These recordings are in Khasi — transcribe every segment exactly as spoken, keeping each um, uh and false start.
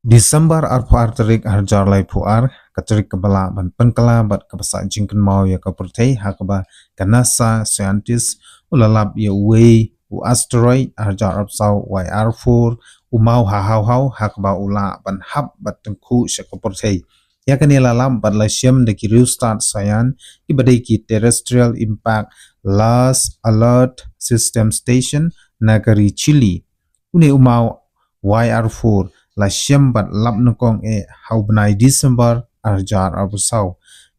December arphew ar tarik arhajar laiphew ar, ka tarik kaba lah ban pynkylla bad kaba sah jingkynmaw ïa ka pyrthei, ha kaba ka NASA scientist u la lap ïa uwei u asteroid arhajar arphew saw Y R four, u maw ha haw haw, ha kaba u lah ban hap bad tyngkhuh sha ka pyrthei. Ïa kane la lap bad la shem da ki riewstad saian kiba dei ki Terrestrial Impact Large Alert System Station na ka ri Chile. Une u maw Y R four la shem bad lap nyngkong eh ha u bnai December arhajar arphew saw,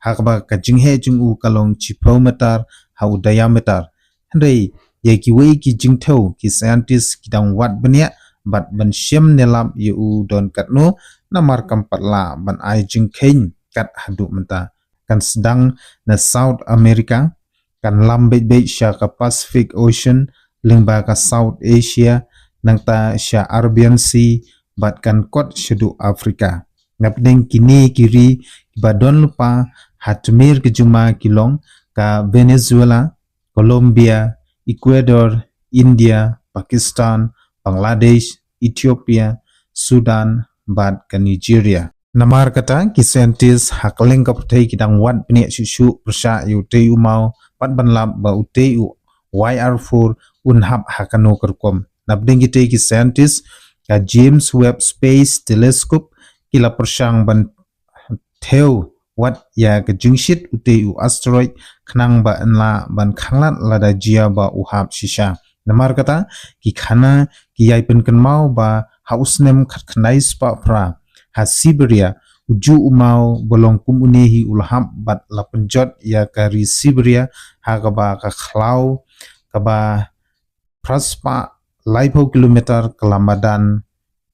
ha kaba ka jingheh jong u ka long shiphew meter ha u diameter. Hynrei ïa kiwei ki jingthew, ki scientist ki dang wad bniah bad ban shem ne lap ïa u don katno, namar kam pat lah ban ai jingkheiñ kat haduh mynta. Kan sdang na South America, kan lam beit beit sha ka Pacific Ocean, lyngba ka South Asia, nangta sha Arabian Sea, bad kan kot shaduh Africa. Napdeng kine ki ri kiba don lypa ha tmier ka jingma ki long ka Venezuela, Colombia, Ecuador, India, Pakistan, Bangladesh, Ethiopia, Sudan, bad ka Nigeria. Namar kata, ki scientist ha kylleng ka pyrthei ki dang wad bniah shuh shuh pyrshah ïa utei u maw, bad ban lap ba utei u Y R four un hap ha kano ka rukom. Napdeng kitei ki scientist, ka James Webb Space Telescope ki la pyrshang ban thew wat ïa ka jingshit utei u asteroid, khnang ba yn lah ban khanglad lada jia ba u hap shisha. Namar kata, ki khana ki ïai pynkynmaw ba ha u snem khatkhyndai spah phra, ha Siberia, ujuh u maw ba long kum une hi u la hap bad la pynjot ïa ka ri Siberia ha kaba ka khlaw kaba phra spah laiphew kilometer ka la madan.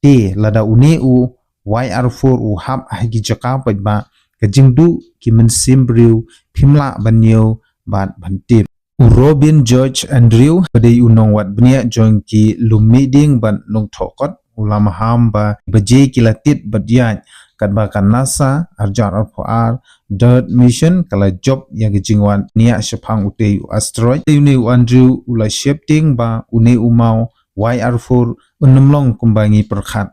Te lada une u Y R four u hap ha ki jaka paidbah, ka jingduh ki mynsiem briew phim lah ban ñiew bad ban tip. U Robin George Andrew, ba dei u nongwad bniah jong ki lum mihding bad nongthoh kot, u la maham ba baje ki la tied bad ïaid, katba ka NASA arhajar arphew ar DART mission ka la jop ïa ka jingwad bniah shaphang utei u asteroid. Te une u Andrew u la sheptieng ba une u maw Y R four un ym long kumba ngi pyrkhat.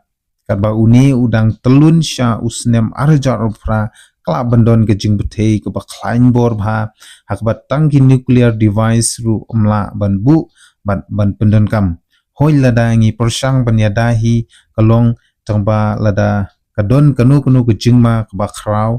Katba une u dang tyllun sha u snem arhajar arphew phra, ka lah ban don ka jingbthei kaba khlaiñ bor bha, ha kaba tang ki nuclear device ruh ym lah ban buh bad ban pyndonkam. Hooid, lada ngi pyrshang ban ïada hi, ka long tang ba lada ka don kano kano ka jingma kaba khraw,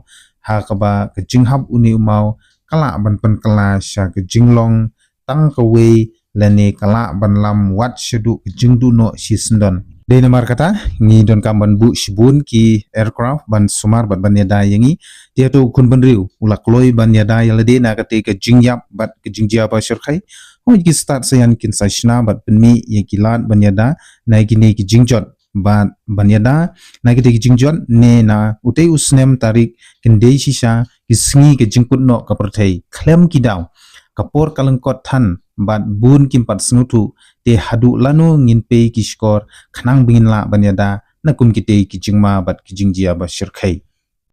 ha kaba ka jinghap une u maw ka lah ban pynkylla sha ka jinglong tang kawei, lane ka lah ban lam wat shaduh ka jingduh noh shisyndon. Dei namar kata, ngi donkam ban buh shibun ki aircraft ban sumar bad ban ïada ïa ngi. Te hato u khun bynriew u la kloi ban ïada ïa lade na katei ka jingïap bad ka jingjia ba shyrkhei? Hooid, ki stad saian kin sa shna bad pynmih ïa ki lad ban ïada na kine ki jingjot. Bad ban ïada na kitei ki jingjot, ne na utei u snem tarik, kin dei shisha ki sngi ka jingkut noh ka pyrthei. Khlem ki daw, ka por ka lyngkot than bad bun kim pat sngewthuh, te haduh lano ngin pei ki shkor khnang ba ngin lah ban ïada na kum kitei ki jingma bad ki jingjia ba shyrkhei.